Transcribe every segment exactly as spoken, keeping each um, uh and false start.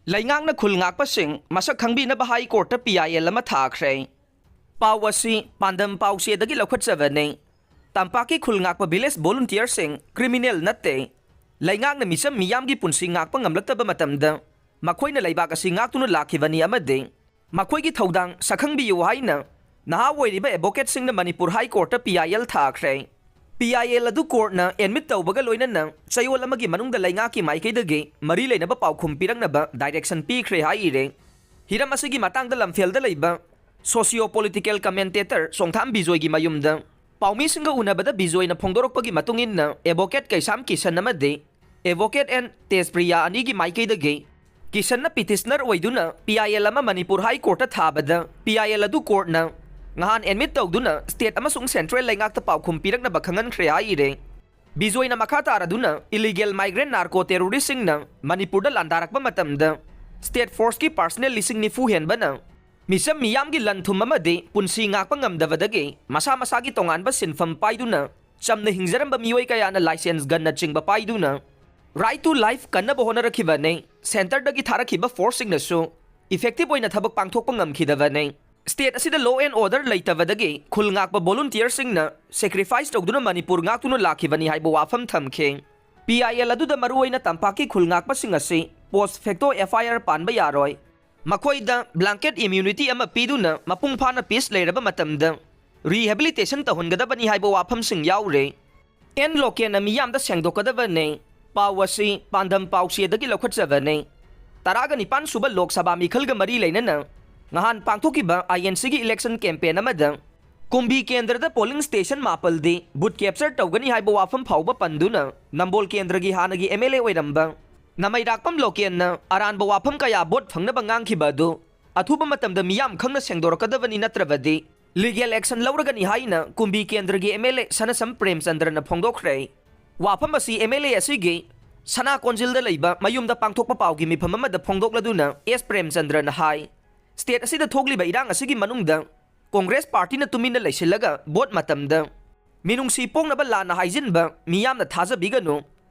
ꯂꯩꯉꯥꯛꯅ ꯈꯨꯜ ꯉꯥꯛꯄꯁꯤꯡ ꯃꯁꯛ ꯈꯪꯕꯤꯅꯕ ꯍꯥꯏ ꯀꯣꯔꯠꯇ ꯄꯤ ꯑꯥꯏ ꯑꯦꯜ ꯑꯃ ꯊꯥꯈ꯭ꯔꯦ꯫ ꯄꯥꯎ ꯑꯁꯤ ꯄꯥꯟꯗꯝ ꯄꯥꯎꯆꯦꯗꯒꯤ ꯂꯧꯈꯠꯆꯕꯅꯤ꯫ ꯇꯝꯄꯥꯛꯀꯤ ꯈꯨꯜ ꯉꯥꯛꯄ ꯚꯤꯂꯦꯖ ꯚꯣꯂꯨꯟꯇꯤꯌꯔꯁꯤꯡ ꯀ꯭ꯔꯤꯃꯤꯅꯦꯜ ꯅꯠꯇꯦ꯫ ꯂꯩꯉꯥꯛꯅ ꯃꯤꯆꯝ ꯃꯤꯌꯥꯝꯒꯤ ꯄꯨꯟꯁꯤ ꯉꯥꯛꯄ ꯉꯝꯂꯛꯇꯕ ꯃꯇꯝꯗ ꯃꯈꯣꯏꯅ ꯂꯩꯕꯥꯛ ꯑꯁꯤ ꯉꯥꯛꯇꯨꯅ ꯂꯥꯛꯈꯤꯕꯅꯤ ꯑꯃꯗꯤ ꯃꯈꯣꯏꯒꯤ ꯊꯧꯗꯥꯡ ꯁꯛꯈꯪꯕꯤꯌꯨ ꯍꯥꯏꯅ ꯅꯍꯥ ꯑꯣꯏꯔꯤꯕ ꯑꯦꯗꯚꯣꯀꯦꯠꯁꯤꯡꯅ ꯃꯅꯤꯄꯨꯔ ꯍꯥꯏ ꯀꯣꯔꯠꯇ ꯄꯤ ꯑꯥꯏ ꯑꯦꯜ ꯊꯥꯈ꯭ꯔꯦ꯫ ꯄꯤ ꯑꯥꯏ ꯑꯦꯜ ꯑꯗꯨ ꯀꯣꯔꯠꯅ ꯑꯦꯗꯃꯤꯠ ꯇꯧꯕꯒ ꯂꯣꯏꯅꯅ ꯆꯌꯣꯜ ꯑꯃꯒꯤ ꯃꯅꯨꯡꯗ ꯂꯩꯉꯥꯛꯀꯤ ꯃꯥꯏꯀꯩꯗꯒꯤ ꯃꯔꯤ ꯂꯩꯅꯕ ꯄꯥꯎꯈꯨꯝ ꯄꯤꯔꯛꯅꯕ ꯗꯥꯏꯔꯦꯛꯁꯟ ꯄꯤꯈ꯭ꯔꯦ ꯍꯥꯏꯔꯦ꯫ ꯍꯤꯔꯝ ꯑꯁꯤꯒꯤ ꯃꯇꯥꯡꯗ ꯂꯝꯐꯦꯜꯗ ꯂꯩꯕ ꯁꯣꯁꯤꯌꯣ ꯄꯣꯂꯤꯇꯤꯀꯦꯜ ꯀꯃꯦꯟꯇꯦꯇꯔ ꯆꯣꯡꯊꯥꯝ ꯕꯤꯖꯣꯏꯒꯤ ꯃꯌꯨꯝꯗ ꯄꯥꯎꯃꯤꯁꯤꯡꯒ ꯎꯅꯕꯗ ꯕꯤꯖꯣꯏꯅ ꯐꯣꯡꯗꯣꯔꯛꯄꯒꯤ ꯃꯇꯨꯡ ꯏꯟꯅ ꯑꯦꯗꯚꯣꯀꯦꯠ ꯀꯩꯁꯥꯝ ꯀꯤꯁꯟ ꯑꯃꯗꯤ ꯑꯦꯗꯚꯣꯀꯦꯠ ꯑꯦꯟ ꯇꯦꯖꯄ꯭ꯔꯤꯌꯥ ꯑꯅꯤꯒꯤ ꯃꯥꯏꯀꯩꯗꯒꯤ ꯀꯤꯁꯟꯅ ꯄꯤꯇꯤꯁꯅꯔ ꯑꯣꯏꯗꯨꯅ ꯄꯤ ꯑꯥꯏ ꯑꯦꯜ ꯑꯃ ꯃꯅꯤꯄꯨꯔ ꯍꯥꯏ ꯀꯣꯔꯠꯇ ꯊꯥꯕꯗ ꯄꯤ ꯑꯥꯏ ꯑꯦꯜ ꯑꯗꯨ ꯀꯣꯔꯠꯅ ꯉꯍꯥꯟ ꯑꯦꯗꯃꯤꯠ ꯇꯧꯗꯨꯅ ꯁ꯭ꯇꯦꯠ ꯑꯃꯁꯨꯡ ꯁꯦꯟꯇ꯭ꯔꯦꯜ ꯂꯩꯉꯥꯛꯇ ꯄꯥꯎꯈꯨꯝ ꯄꯤꯔꯛꯅꯕ ꯈꯪꯍꯟꯈ꯭ꯔꯦ ꯍꯥꯏꯔꯦ꯫ ꯕꯤꯖꯣꯏꯅ ꯃꯈꯥ ꯇꯥꯔꯗꯨꯅ ꯏꯂꯤꯒꯦꯜ ꯃꯥꯏꯒ꯭ꯔꯦꯟ ꯅꯥꯔꯀꯣ ꯇꯦꯔꯣꯔꯤꯁꯁꯤꯡꯅ ꯃꯅꯤꯄꯨꯔꯗ ꯂꯥꯟꯗꯥꯔꯛꯄ ꯃꯇꯝꯗ ꯁ꯭ꯇꯦꯠ ꯐꯣꯔꯁꯀꯤ ꯄꯥꯔꯁꯅꯦꯜ ꯂꯤꯁꯤꯡ ꯅꯤꯐꯨ ꯍꯦꯟꯕꯅ ꯃꯤꯆꯝ ꯃꯤꯌꯥꯝꯒꯤ ꯂꯟ ꯊꯨꯝ ꯑꯃꯗꯤ ꯄꯨꯟꯁꯤ ꯉꯥꯛꯄ ꯉꯝꯗꯕꯗꯒꯤ ꯃꯁꯥ ꯃꯁꯥꯒꯤ ꯇꯣꯉꯥꯟꯕ ꯁꯤꯟꯐꯝ ꯄꯥꯏꯗꯨꯅ ꯆꯝꯅ ꯍꯤꯡꯖꯔꯝꯕ ꯃꯤꯑꯣꯏ ꯀꯌꯥꯅ ꯂꯥꯏꯁꯦꯟꯁ ꯒꯟꯅꯆꯤꯡꯕ ꯄꯥꯏꯗꯨꯅ ꯔꯥꯏꯠ ꯇꯨ ꯂꯥꯏꯐ ꯀꯟꯅꯕ ꯍꯣꯠꯅꯔꯛꯈꯤꯕꯅꯤ꯫ ꯁꯦꯟꯇꯔꯗꯒꯤ ꯊꯥꯔꯛꯈꯤꯕ ꯐꯣꯔꯁꯁꯤꯡꯅꯁꯨ ꯏꯐꯦꯛꯇꯤꯚ ꯑꯣꯏꯅ ꯊꯕꯛ ꯄꯥꯡꯊꯣꯛꯄ ꯉꯝꯈꯤꯗꯕꯅꯤ꯫ ꯁ꯭ꯇꯦꯠ ꯑꯁꯤꯗ law and order ꯂꯩꯇꯕꯗꯒꯤ ꯈꯨꯜ ꯉꯥꯛꯄ ꯚꯣꯂꯨꯟꯇꯤꯌꯔꯁꯤꯡꯅ ꯁꯦꯀ꯭ꯔꯤꯐꯥꯏꯁ ꯇꯧꯗꯨꯅ ꯃꯅꯤꯄꯨꯔ ꯉꯥꯛꯇꯨꯅ ꯂꯥꯛꯈꯤꯕꯅꯤ ꯍꯥꯏꯕ ꯋꯥꯐꯝ ꯊꯝꯈꯤ꯫ ꯄꯤ ꯑꯥꯏ ꯑꯦꯜ ꯑꯗꯨꯗ ꯃꯔꯨꯑꯣꯏꯅ ꯇꯝꯄꯥꯛꯀꯤ ꯈꯨꯜ ꯉꯥꯛꯄꯁꯤꯡ ꯑꯁꯤ ꯄꯣꯁ ꯐꯦꯛꯇꯣ ꯑꯦꯐ ꯑꯥꯏ ꯑꯥꯔ ꯄꯥꯟꯕ ꯌꯥꯔꯣꯏ꯫ ꯃꯈꯣꯏꯗ ꯕ꯭ꯂꯥꯡꯀꯦꯠ ꯏꯝꯌꯨꯅꯤꯇꯤ ꯑꯃ ꯄꯤꯗꯨꯅ ꯃꯄꯨꯡ ꯐꯥꯅ ꯄꯤꯁ ꯂꯩꯔꯕ ꯃꯇꯝꯗ ꯔꯤꯍꯦꯕꯤꯂꯤꯇꯦꯁꯟ ꯇꯧꯍꯟꯒꯗꯕꯅꯤ ꯍꯥꯏꯕ ꯋꯥꯐꯝꯁꯤꯡ ꯌꯥꯎꯔꯦ꯫ ꯑꯦꯟ ꯂꯣꯀꯦꯟꯅ ꯃꯤꯌꯥꯝꯗ ꯁꯦꯡꯗꯣꯛꯀꯗꯕꯅꯤ꯫ ꯄꯥꯎ ꯑꯁꯤ ꯄꯥꯟꯗꯝ ꯄꯥꯎꯆꯦꯗꯒꯤ ꯂꯧꯈꯠꯆꯕꯅꯤ꯫ ꯇꯔꯥꯒ ꯅꯤꯄꯥꯟ ꯁꯨꯕ ꯂꯣꯛ ꯁꯚꯥ ꯃꯤꯈꯜꯒ ꯃꯔꯤ ꯂꯩꯅꯅ ꯉꯍꯥꯟ ꯄꯥꯡꯊꯣꯛꯈꯤꯕ ꯑꯥꯏ ꯑꯦꯟ ꯁꯤꯒꯤ ꯏꯂꯦꯛꯁꯟ ꯀꯦꯝꯄꯦꯟ ꯑꯃꯗ ꯀꯨꯝꯕꯤ ꯀꯦꯟꯗ꯭ꯔꯗ ꯄꯣꯂꯤꯡ ꯁ꯭ꯇꯦꯁꯟ ꯃꯥꯄꯜꯗꯤ ꯕꯨꯠ ꯀꯦꯞꯆꯔ ꯇꯧꯒꯅꯤ ꯍꯥꯏꯕ ꯋꯥꯐꯝ ꯐꯥꯎꯕ ꯄꯟꯗꯨꯅ ꯅꯝꯕꯣꯜ ꯀꯦꯟꯗ꯭ꯔꯒꯤ ꯍꯥꯟꯅꯒꯤ ꯑꯦꯝ ꯑꯦꯜ ꯑꯦ ꯑꯣꯏꯔꯝꯕ ꯅꯃꯩꯔꯥꯛꯄꯝ ꯂꯣꯀꯦꯟꯅ ꯑꯔꯥꯟꯕ ꯋꯥꯐꯝ ꯀꯌꯥ ꯕꯣꯠ ꯐꯪꯅꯕ ꯉꯥꯡꯈꯤꯕ ꯑꯗꯨ ꯑꯊꯨꯕ ꯃꯇꯝꯗ ꯃꯤꯌꯥꯝ ꯈꯪꯅ ꯁꯦꯡꯗꯣꯔꯛꯀꯗꯕꯅꯤ, ꯅꯠꯇ꯭ꯔꯕꯗꯤ ꯂꯤꯒꯦꯜ ꯑꯦꯛꯁꯟ ꯂꯧꯔꯒꯅꯤ ꯍꯥꯏꯅ ꯀꯨꯝꯕꯤ ꯀꯦꯟꯗ꯭ꯔꯒꯤ ꯑꯦꯝ ꯑꯦꯜ ꯑꯦ ꯁꯅꯁꯝ ꯄ꯭ꯔꯦꯝꯆꯟꯗ꯭ꯔꯅ ꯐꯣꯡꯗꯣꯛꯈ꯭ꯔꯦ꯫ ꯋꯥꯐꯝ ꯑꯁꯤ ꯑꯦꯝ ꯑꯦꯜ ꯑꯦ ꯑꯁꯤꯒꯤ ꯁꯅꯥ ꯀꯣꯟꯖꯤꯜꯗ ꯂꯩꯕ ꯃꯌꯨꯝꯗ ꯄꯥꯡꯊꯣꯛꯄ ꯄꯥꯎꯒꯤ ꯃꯤꯐꯝ ꯑꯃꯗ ꯐꯣꯡꯗꯣꯛꯂꯗꯨꯅ ꯑꯦꯁ ꯄ꯭ꯔꯦꯝꯆꯟꯗ꯭ꯔꯅ ꯍꯥꯏ, ꯁ꯭ꯇꯦꯠ ꯑꯁꯤꯗ ꯊꯣꯛꯂꯤꯕ ꯏꯔꯥꯡ ꯑꯁꯤꯒꯤ ꯃꯅꯨꯡꯗ ꯀꯣꯡꯒ꯭ꯔꯦꯁ ꯄꯥꯔꯇꯤꯅ ꯇꯨꯃꯤꯟꯅ ꯂꯩꯁꯤꯜꯂꯒ ꯚꯣꯠ ꯃꯇꯝꯗ ꯃꯤꯅꯨꯡꯁꯤ ꯄꯣꯛꯅꯕ ꯂꯥꯟꯅ ꯍꯥꯏꯖꯤꯟꯕ ꯃꯤꯌꯥꯝꯅ ꯊꯥꯖꯕꯤꯒꯅꯨ꯫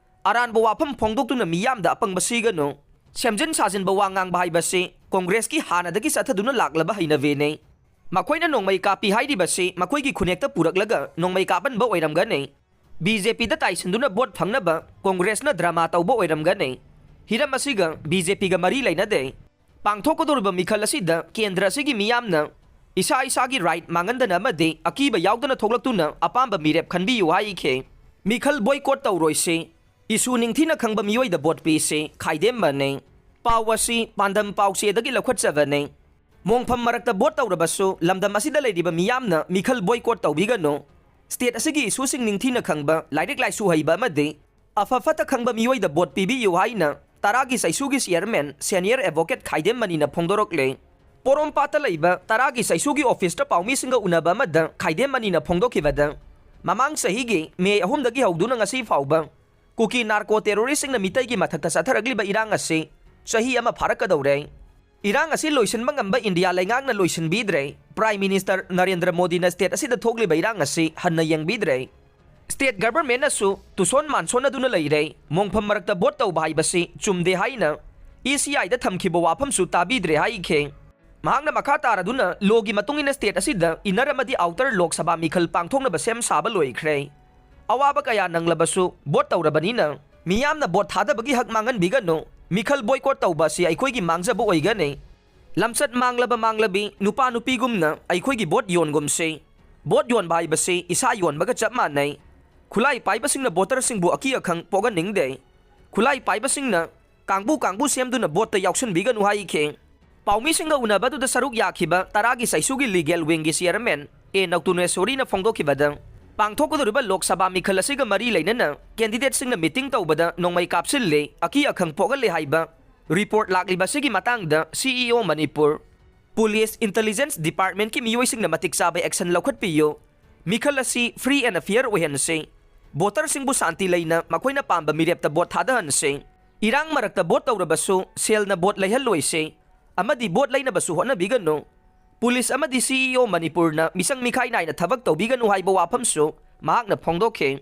ꯑꯔꯥꯟꯕ ꯋꯥꯐꯝ ꯐꯣꯡꯗꯣꯛꯇꯨꯅ ꯃꯤꯌꯥꯝꯗ ꯑꯄꯪꯕ ꯁꯤꯒꯅꯨ꯫ ꯁꯦꯝꯖꯤꯟ ꯁꯥꯖꯤꯟꯕ ꯋꯥ ꯉꯥꯡꯕ ꯍꯥꯏꯕꯁꯤ ꯀꯣꯡꯒ꯭ꯔꯦꯁꯀꯤ ꯍꯥꯟꯅꯗꯒꯤ ꯆꯠꯊꯗꯨꯅ ꯂꯥꯛꯂꯕ ꯍꯩꯅꯕꯤꯅꯤ꯫ ꯃꯈꯣꯏꯅ ꯅꯣꯡꯃꯩ ꯀꯥꯞꯄꯤ ꯍꯥꯏꯔꯤꯕꯁꯤ ꯃꯈꯣꯏꯒꯤ ꯈꯨꯅꯦꯛꯇ ꯄꯨꯔꯛꯂꯒ ꯅꯣꯡꯃꯩ ꯀꯥꯞꯍꯟꯕ ꯑꯣꯏꯔꯝꯒꯅꯤ꯫ ꯕꯤ ꯖꯦ ꯄꯤꯗ ꯇꯥꯏꯁꯤꯟꯗꯨꯅ ꯚꯣꯠ ꯐꯪꯅꯕ ꯀꯣꯡꯒ꯭ꯔꯦꯁꯅ ꯗ꯭ꯔꯃꯥ ꯇꯧꯕ ꯑꯣꯏꯔꯝꯒꯅꯤ꯫ ꯍꯤꯔꯝ ꯑꯁꯤꯒ ꯕꯤ ꯖꯦ ꯄꯤꯒ ꯃꯔꯤ ꯂꯩꯅꯗꯦ꯫ ꯄꯥꯡꯊꯣꯛꯀꯗꯧꯔꯤꯕ ꯃꯤꯈꯜ ꯑꯁꯤꯗ ꯀꯦꯟꯗ꯭ꯔ ꯑꯁꯤꯒꯤ ꯃꯤꯌꯥꯝꯅ ꯏꯁꯥ ꯏꯁꯥꯒꯤ ꯔꯥꯏꯠ ꯃꯥꯡꯍꯟꯗꯅ ꯑꯃꯗꯤ ꯑꯀꯤꯕ ꯌꯥꯎꯗꯅ ꯊꯣꯛꯂꯛꯇꯨꯅ ꯑꯄꯥꯝꯕ ꯃꯤꯔꯦꯞ ꯈꯟꯕꯤꯌꯨ ꯍꯥꯏꯈꯤ꯫ ꯃꯤꯈꯜ ꯕꯣꯏꯀꯣꯠ ꯇꯧꯔꯣꯏꯁꯤ, ꯏꯁꯨ ꯅꯤꯡꯊꯤꯅ ꯈꯪꯕ ꯃꯤꯑꯣꯏꯗ ꯚꯣꯠ ꯄꯤꯁꯤ, ꯈꯥꯏꯗꯦꯝꯕꯅꯤ꯫ ꯄꯥꯎ ꯑꯁꯤ ꯄꯥꯟꯗꯝ ꯄꯥꯎꯆꯦꯗꯒꯤ ꯂꯧꯈꯠꯆꯕꯅꯤ꯫ ꯃꯣꯡꯐꯝ ꯃꯔꯛꯇ ꯚꯣꯠ ꯇꯧꯔꯕꯁꯨ ꯂꯝꯗꯝ ꯑꯁꯤꯗ ꯂꯩꯔꯤꯕ ꯃꯤꯌꯥꯝꯅ ꯃꯤꯈꯜ ꯕꯣꯏꯀꯣꯠ ꯇꯧꯕꯤꯒꯅꯨ꯫ ꯁ꯭ꯇꯦꯠ ꯑꯁꯤꯒꯤ ꯏꯁꯨꯁꯤꯡ ꯅꯤꯡꯊꯤꯅ ꯈꯪꯕ, ꯂꯥꯏꯔꯤꯛ ꯂꯥꯏꯁꯨ ꯍꯩꯕ ꯑꯃꯗꯤ ꯑꯐ ꯐꯠꯇ ꯈꯪꯕ ꯃꯤꯑꯣꯏꯗ ꯚꯣꯠ ꯄꯤꯕꯤꯌꯨ ꯍꯥꯏꯅ ꯇꯔꯥꯒꯤ ꯆꯩꯁꯨꯒꯤ ꯆꯤꯌꯔꯃꯦꯟ ꯁꯦꯅꯤꯌꯔ ꯑꯦꯗꯚꯣꯀꯦꯠ ꯈꯥꯏꯗꯦꯝ ꯃꯅꯤꯅ ꯐꯣꯡꯗꯣꯔꯛꯂꯦ꯫ ꯄꯣꯔꯣꯝꯄꯥꯠꯇ ꯂꯩꯕ ꯇꯔꯥꯒꯤ ꯆꯩꯁꯨꯒꯤ ꯑꯣꯐꯤꯁꯇ ꯄꯥꯎꯃꯤꯁꯤꯡꯒ ꯎꯅꯕ ꯑꯃꯗ ꯈꯥꯏꯗꯦꯝ ꯃꯅꯤꯅ ꯐꯣꯡꯗꯣꯛꯈꯤꯕꯗ, ꯃꯃꯥꯡ ꯆꯍꯤꯒꯤ ꯃꯦ ꯑꯍꯨꯝꯗꯒꯤ ꯍꯧꯗꯨꯅ ꯉꯁꯤ ꯐꯥꯎꯕ ꯀꯨꯀꯤ ꯅꯥꯔꯀꯣ ꯇꯦꯔꯣꯔꯤꯁꯁꯤꯡꯅ ꯃꯤꯇꯩꯒꯤ ꯃꯊꯛꯇ ꯆꯠꯊꯔꯛꯂꯤꯕ ꯏꯔꯥꯡ ꯑꯁꯤ ꯆꯍꯤ ꯑꯃ ꯐꯥꯔꯛꯀꯗꯧꯔꯦ꯫ ꯏꯔꯥꯡ ꯑꯁꯤ ꯂꯣꯏꯁꯤꯟꯕ ꯉꯝꯕ ꯏꯟꯗꯤꯌꯥ ꯂꯩꯉꯥꯛꯅ ꯂꯣꯏꯁꯤꯟꯕꯤꯗ꯭ꯔꯦ꯫ ꯄ꯭ꯔꯥꯏꯝ ꯃꯤꯅꯤꯁꯇꯔ ꯅꯔꯦꯟꯗ꯭ꯔ ꯃꯣꯗꯤꯅ ꯁ꯭ꯇꯦꯠ ꯑꯁꯤꯗ ꯊꯣꯛꯂꯤꯕ ꯏꯔꯥꯡ ꯑꯁꯤ ꯍꯟꯅ ꯌꯦꯡꯕꯤꯗ꯭ꯔꯦ꯫ ꯁ꯭ꯇꯦꯠ ꯒꯚꯔꯟꯃꯦꯟꯠꯅꯁꯨ ꯇꯨꯁꯣꯟ ꯃꯥꯟꯁꯣꯟꯅꯗꯨꯅ ꯂꯩꯔꯦ꯫ ꯃꯣꯡꯐꯝ ꯃꯔꯛꯇ ꯚꯣꯠ ꯇꯧꯕ ꯍꯥꯏꯕꯁꯤ ꯆꯨꯝꯗꯦ ꯍꯥꯏꯅ ꯏ ꯁꯤ ꯑꯥꯏꯗ ꯊꯝꯈꯤꯕ ꯋꯥꯐꯝꯁꯨ ꯇꯥꯕꯤꯗ꯭ꯔꯦ ꯍꯥꯏꯈꯤ꯫ ꯃꯍꯥꯛꯅ ꯃꯈꯥ ꯇꯥꯔꯗꯨꯅ ꯂꯣꯒꯤ ꯃꯇꯨꯡ ꯏꯟꯅ ꯁ꯭ꯇꯦꯠ ꯑꯁꯤꯗ ꯏꯟꯅꯔ ꯑꯃꯗꯤ ꯑꯥꯎꯇꯔ ꯂꯣꯛ ꯁꯚꯥ ꯃꯤꯈꯜ ꯄꯥꯡꯊꯣꯛꯅꯕ ꯁꯦꯝ ꯁꯥꯕ ꯂꯣꯏꯈ꯭ꯔꯦ꯫ ꯑꯋꯥꯕ ꯀꯌꯥ ꯅꯪꯂꯕꯁꯨ ꯚꯣꯠ ꯇꯧꯔꯕꯅꯤꯅ ꯃꯤꯌꯥꯝꯅ ꯚꯣꯠ ꯊꯥꯗꯕꯒꯤ ꯍꯛ ꯃꯥꯡꯍꯟꯕꯤꯒꯅꯨ꯫ ꯃꯤꯈꯜ ꯕꯣꯏꯀꯣꯠ ꯇꯧꯕ ꯑꯁꯤ ꯑꯩꯈꯣꯏꯒꯤ ꯃꯥꯡꯖꯕ ꯑꯣꯏꯒꯅꯤ꯫ ꯂꯝꯆꯠ ꯃꯥꯡꯂꯕ ꯃꯥꯡꯂꯕꯤ ꯅꯨꯄꯥ ꯅꯨꯄꯤꯒꯨꯝꯅ ꯑꯩꯈꯣꯏꯒꯤ ꯚꯣꯠ ꯌꯣꯟꯒꯨꯝꯁꯤ꯫ ꯚꯣꯠ ꯌꯣꯟꯕ ꯍꯥꯏꯕꯁꯤ ꯏꯁꯥ ꯌꯣꯟꯕꯒ ꯆꯞ ꯃꯥꯟꯅꯩ꯫ ꯈꯨꯠꯂꯥꯏ ꯄꯥꯏꯕꯁꯤꯡꯅ ꯚꯣꯇꯔꯁꯤꯡꯕꯨ ꯑꯀꯤ ꯑꯈꯪ ꯄꯣꯛꯍꯟꯅꯤꯡꯗꯦ꯫ ꯈꯨꯠꯂꯥꯏ ꯄꯥꯏꯕꯁꯤꯡꯅ ꯀꯥꯡꯕꯨ ꯀꯥꯡꯕꯨ ꯁꯦꯝꯗꯨꯅ ꯚꯣꯠꯇ ꯌꯥꯎꯁꯤꯟꯕꯤꯒꯅꯨ ꯍꯥꯏꯈꯤ꯫ ꯄꯥꯎꯃꯤꯁꯤꯡꯒ ꯎꯅꯕꯗꯨꯗ ꯁꯔꯨꯛ ꯌꯥꯈꯤꯕ ꯇꯔꯥꯒꯤ ꯆꯩꯁꯨꯒꯤ ꯂꯤꯒꯦꯜ ꯋꯤꯡꯒꯤ ꯆꯤꯌꯔꯃꯦꯟ ꯑꯦ ꯅꯧꯇꯨꯅꯦꯁꯣꯔꯤꯅ ꯐꯣꯡꯗꯣꯛꯈꯤꯕꯗ, ꯄꯥꯡꯊꯣꯛꯀꯗꯧꯔꯤꯕ ꯂꯣꯛ ꯁꯚꯥ ꯃꯤꯈꯜ ꯑꯁꯤꯒ ꯃꯔꯤ ꯂꯩꯅꯅ ꯀꯦꯟꯗꯤꯗꯦꯠꯁꯤꯡꯅ ꯃꯤꯇꯤꯡ ꯇꯧꯕꯗ ꯅꯣꯡꯃꯩ ꯀꯥꯞꯁꯤꯜꯂꯦ, ꯑꯀꯤ ꯑꯈꯪ ꯄꯣꯛꯍꯜꯂꯦ ꯍꯥꯏꯕ ꯔꯤꯄꯣꯔꯠ ꯂꯥꯛꯂꯤꯕ ꯑꯁꯤꯒꯤ ꯃꯇꯥꯡꯗ ꯁꯤ ꯏ ꯑꯣ ꯃꯅꯤꯄꯨꯔ, ꯄꯨꯂꯤꯁ, ꯏꯟꯇꯦꯂꯤꯖꯦꯟꯁ ꯗꯤꯄꯥꯔꯠꯃꯦꯟꯠꯀꯤ ꯃꯤꯑꯣꯏꯁꯤꯡꯅ ꯃꯇꯤꯛ ꯆꯥꯕ ꯑꯦꯛꯁꯟ ꯂꯧꯈꯠꯄꯤꯌꯨ꯫ ꯃꯤꯈꯜ ꯑꯁꯤ ꯐ꯭ꯔꯤ ꯑꯦꯟ ꯐꯤꯌꯔ ꯑꯣꯏꯍꯟꯁꯤ꯫ ꯚꯣꯇꯔꯁꯤꯡꯕꯨ ꯁꯥꯟꯇꯤ ꯂꯩꯅ ꯃꯈꯣꯏꯅ ꯄꯥꯝꯕ ꯃꯤꯔꯦꯞꯇ ꯚꯣꯠ ꯊꯥꯗꯍꯟꯁꯤ꯫ ꯏꯔꯥꯡ ꯃꯔꯛꯇ ꯚꯣꯠ ꯇꯧꯔꯕꯁꯨ ꯁꯦꯜꯅ ꯚꯣꯠ ꯂꯩꯍꯜꯂꯣꯏꯁꯤ ꯑꯃꯗꯤ ꯚꯣꯠ ꯂꯩꯅꯕꯁꯨ ꯍꯣꯠꯅꯕꯤꯒꯅꯨ꯫ ꯄꯨꯂꯤꯁ ꯑꯃꯗꯤ ꯁꯤ ꯏ ꯑꯣ ꯃꯅꯤꯄꯨꯔꯅ ꯃꯤꯆꯪ ꯃꯤꯈꯥꯏ ꯅꯥꯏꯅ ꯊꯕꯛ ꯇꯧꯕꯤꯒꯅꯨ ꯍꯥꯏꯕ ꯋꯥꯐꯝꯁꯨ ꯃꯍꯥꯛꯅ ꯐꯣꯡꯗꯣꯛꯈꯤ꯫